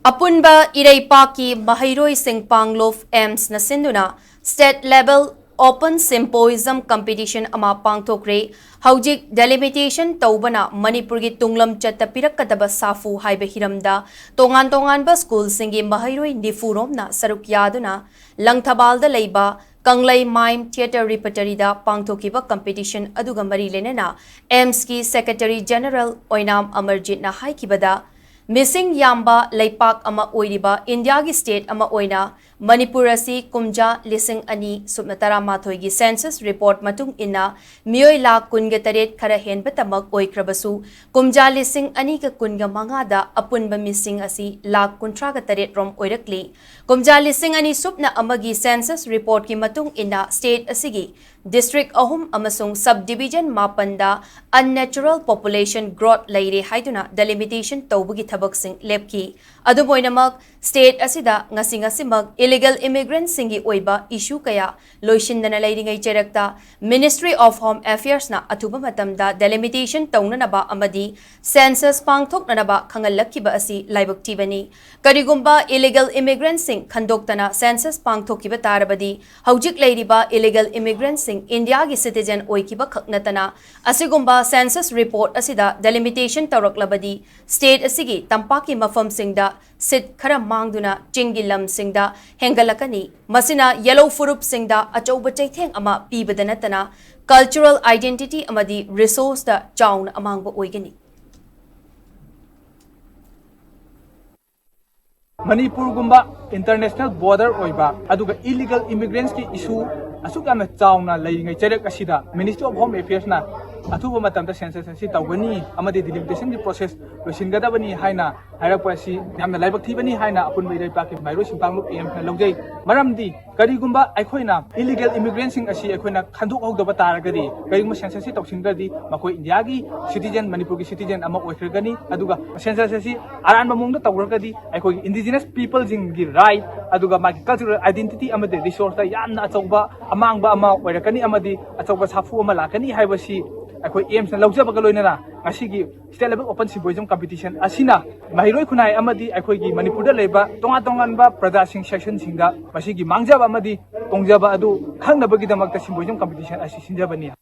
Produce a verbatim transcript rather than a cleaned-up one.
ꯑꯄꯨꯟꯕ ꯏꯔꯩꯄꯥꯛꯀꯤ ꯃꯍꯩꯔꯣꯏꯁꯤꯡ ꯄꯥꯡꯂꯨꯞ ꯑꯦꯝꯁꯅ ꯁꯤꯟꯗꯨꯅ State Level Open Symposium Competition ꯑꯃ ꯄꯥꯡꯊꯣꯛꯈ꯭ꯔꯦ꯫ ꯍꯧꯖꯤꯛ delimitation ꯇꯧꯕꯅ ꯃꯅꯤꯄꯨꯔꯒꯤ ꯇꯨꯡꯂꯝꯆꯠꯇ ꯄꯤꯔꯛꯀꯗꯕ ꯁꯥꯐꯨ ꯍꯥꯏꯕ ꯍꯤꯔꯝꯗ ꯇꯣꯉꯥꯟ ꯇꯣꯉꯥꯟꯕ ꯁ꯭ꯀꯨꯜꯁꯤꯡꯒꯤ ꯃꯍꯩꯔꯣꯏ ꯅꯤꯐꯨ ꯔꯣꯝꯅ ꯁꯔꯨꯛ ꯌꯥꯗꯨꯅ ꯂꯪꯊꯕꯥꯜꯗ ꯂꯩꯕ ꯀꯪꯂꯩ Mime Theatre Repertoryꯗ ꯄꯥꯡꯊꯣꯛꯈꯤꯕ competition ꯑꯗꯨꯒ ꯃꯔꯤ ꯂꯩꯅꯅ ꯑꯦꯝꯁꯀꯤ Secretary General ꯑꯣꯏꯅꯥꯝ ꯑꯃꯔꯖꯤꯠꯅ ꯍꯥꯏꯈꯤꯕꯗ, ꯃꯤꯁꯤꯡ ꯌꯥꯝꯕ ꯂꯩꯄꯥꯛ ꯑꯃ ꯑꯣꯏꯔꯤꯕ ꯏꯟꯗꯤꯌꯥꯒꯤ state ꯑꯃ ꯑꯣꯏꯅ ꯃꯅꯤꯄꯨꯔ ꯑꯁꯤ ꯀꯨꯝꯖꯥ ꯂꯤꯁꯤꯡ ꯑꯅꯤ ꯁꯨꯞꯅ ꯇꯔꯥꯃꯥꯊꯣꯏꯒꯤ census report ꯃꯇꯨꯡ ꯏꯟꯅ ꯃꯤꯑꯣꯏ ꯂꯥꯈ ꯀꯨꯟꯒ ꯇꯔꯦꯠ ꯈꯔ ꯍꯦꯟꯕꯇꯃꯛ ꯑꯣꯏꯈ꯭ꯔꯕꯁꯨ, ꯀꯨꯝꯖꯥ ꯂꯤꯁꯤꯡ ꯑꯅꯤꯒ ꯀꯨꯟꯒ ꯃꯉꯥꯗ ꯑꯄꯨꯟꯕ ꯃꯤꯁꯤꯡ ꯑꯁꯤ ꯂꯥꯈ ꯀꯨꯟꯊ꯭ꯔꯥꯒ ꯇꯔꯦꯠ ꯔꯣꯝ ꯑꯣꯏꯔꯛꯂꯤ꯫ ꯀꯨꯝꯖꯥ ꯂꯤꯁꯤꯡ ꯑꯅꯤ ꯁꯨꯞꯅ ꯑꯃꯒꯤ census reportꯀꯤ ꯃꯇꯨꯡ ꯏꯟꯅ state ꯑꯁꯤꯒꯤ district ꯑꯍꯨꯝ ꯑꯃꯁꯨꯡ subdivision ꯃꯥꯄꯟꯗ unnatural population growth ꯂꯩꯔꯦ ꯍꯥꯏꯗꯨꯅ delimitation ꯇꯧꯕꯒꯤ ꯊꯕꯛꯁꯤꯡ ꯂꯦꯞꯈꯤ꯫ ꯑꯗꯨꯝ ꯑꯣꯏꯅꯃꯛ, state ꯑꯁꯤꯗ ꯉꯁꯤ ꯉꯁꯤꯃꯛ illegal immigrantꯁꯤꯡꯒꯤ ꯑꯣꯏꯕ issue ꯀꯌꯥ ꯂꯣꯏꯁꯤꯟꯗꯅ ꯂꯩꯔꯤꯉꯩ ꯆꯩꯔꯛꯇ Ministry of Home Affairsꯅ ꯑꯊꯨꯕ ꯃꯇꯝꯗ delimitation ꯇꯧꯅꯅꯕ ꯑꯃꯗꯤ census ꯄꯥꯡꯊꯣꯛꯅꯅꯕ ꯈꯪꯍꯜꯂꯛꯈꯤꯕ ꯑꯁꯤ ꯂꯥꯏꯕꯛ ꯊꯤꯕꯅꯤ꯫ ꯀꯔꯤꯒꯨꯝꯕ illegal immigrantꯁꯤꯡ ꯈꯟꯗꯣꯛꯇꯅ census ꯄꯥꯡꯊꯣꯛꯈꯤꯕ ꯇꯥꯔꯕꯗꯤ, ꯍꯧꯖꯤꯛ ꯂꯩꯔꯤꯕ illegal immigrantꯁꯤꯡ ꯏꯟꯗꯤꯌꯥꯒꯤ citizen ꯑꯣꯏꯈꯤꯕ ꯈꯛ ꯅꯠꯇꯅ, ꯑꯁꯤꯒꯨꯝꯕ census report ꯑꯁꯤꯗ delimitation ꯇꯧꯔꯛꯂꯕꯗꯤ, state ꯑꯁꯤꯒꯤ ꯇꯝꯄꯥꯛꯀꯤ ꯃꯐꯝꯁꯤꯡꯗ seat ꯈꯔ ꯃꯥꯡꯗꯨꯅ ꯆꯤꯡꯒꯤ ꯂꯝꯁꯤꯡꯗ ꯍꯦꯟꯒꯠꯂꯛꯀꯅꯤ꯫ ꯃꯁꯤꯅ ꯌꯦꯜꯍꯧ ꯐꯨꯔꯨꯞꯁꯤꯡꯗ ꯑꯆꯧꯕ ꯆꯩꯊꯦꯡ ꯑꯃ ꯄꯤꯕꯗ ꯅꯠꯇꯅ, cultural identity ꯑꯃꯗꯤ resourceꯇ ꯆꯥꯎꯅ ꯑꯃꯥꯡꯕ ꯑꯣꯏꯒꯅꯤ꯫ ꯃꯅꯤꯄꯨꯔꯒꯨꯝꯕ international border ꯑꯣꯏꯕ ꯑꯗꯨꯒ illegal immigrantꯀꯤ issue ꯑꯁꯨꯛ ꯌꯥꯝꯅ ꯆꯥꯎꯅ ꯂꯩꯔꯤꯉꯩ ꯆꯩꯔꯛ ꯑꯁꯤꯗ Ministry of Home Affairsꯅ ꯑꯊꯨꯕ ꯃꯇꯝꯗ census ꯑꯁꯤ ꯇꯧꯒꯅꯤ ꯑꯃꯗꯤ delimitationꯒꯤ process ꯂꯣꯏꯁꯤꯟꯒꯗꯕꯅꯤ ꯍꯥꯏꯅ ꯍꯥꯏꯔꯛꯄ ꯑꯁꯤ ꯌꯥꯝꯅ ꯂꯥꯏꯕꯛ ꯊꯤꯕꯅꯤ ꯍꯥꯏꯅ ꯑꯄꯨꯟꯕ ꯏꯔꯩꯄꯥꯛꯀꯤ ꯃꯍꯩꯔꯣꯏꯁꯤꯡ ꯀꯥꯡꯂꯨꯞ ꯑꯦꯝꯅ ꯂꯧꯖꯩ꯫ ꯃꯔꯝꯗꯤ ꯀꯔꯤꯒꯨꯝꯕ ꯑꯩꯈꯣꯏꯅ illegal immigrantꯁꯤꯡ ꯑꯁꯤ ꯑꯩꯈꯣꯏꯅ ꯈꯟꯗꯣꯛꯍꯧꯗꯕ ꯇꯥꯔꯒꯗꯤ, ꯀꯔꯤꯒꯨꯝꯕ censusꯁꯤ ꯇꯧꯁꯤꯟꯗ꯭ꯔꯗꯤ, ꯃꯈꯣꯏ ꯏꯟꯗꯤꯌꯥꯒꯤ citizen, ꯃꯅꯤꯄꯨꯔꯒꯤ citizen ꯑꯃ ꯑꯣꯏꯈ꯭ꯔꯒꯅꯤ꯫ ꯑꯗꯨꯒ census ꯑꯁꯤ ꯑꯔꯥꯟꯕ ꯃꯑꯣꯡꯗ ꯇꯧꯈ꯭ꯔꯒꯗꯤ, ꯑꯩꯈꯣꯏꯒꯤ indigenous peopleꯁꯤꯡꯒꯤ right, ꯑꯗꯨꯒ ꯃꯥꯒꯤ cultural identity ꯑꯃꯗꯤ resourceꯇ ꯌꯥꯝꯅ ꯑꯆꯧꯕ ꯑꯃꯥꯡꯕ ꯑꯃ ꯑꯣꯏꯔꯛꯀꯅꯤ ꯑꯃꯗꯤ ꯑꯆꯧꯕ ꯁꯥꯐꯨ ꯑꯃ ꯂꯥꯛꯀꯅꯤ ꯍꯥꯏꯕꯁꯤ ꯑꯩꯈꯣꯏ ꯑꯦꯝꯁꯅ ꯂꯧꯖꯕꯒ ꯂꯣꯏꯅꯅ ꯉꯁꯤꯒꯤ State Level Open Symposium Competition ꯑꯁꯤꯅ ꯃꯍꯩꯔꯣꯏ ꯈꯨꯟꯅꯥꯏ ꯑꯃꯗꯤ ꯑꯩꯈꯣꯏꯒꯤ ꯃꯅꯤꯄꯨꯔꯗ ꯂꯩꯕ ꯇꯣꯉꯥꯟ ꯇꯣꯉꯥꯟꯕ ꯄ꯭ꯔꯖꯥꯁꯤꯡ, ꯁꯦꯛꯁꯟꯁꯤꯡꯗ ꯃꯁꯤꯒꯤ ꯃꯥꯡꯖꯕ ꯑꯃꯗꯤ ꯇꯣꯡꯖꯕ ꯑꯗꯨ ꯈꯪꯅꯕꯒꯤꯗꯃꯛꯇ Symposium Competition ꯑꯁꯤ ꯁꯤꯟꯖꯕꯅꯤ꯫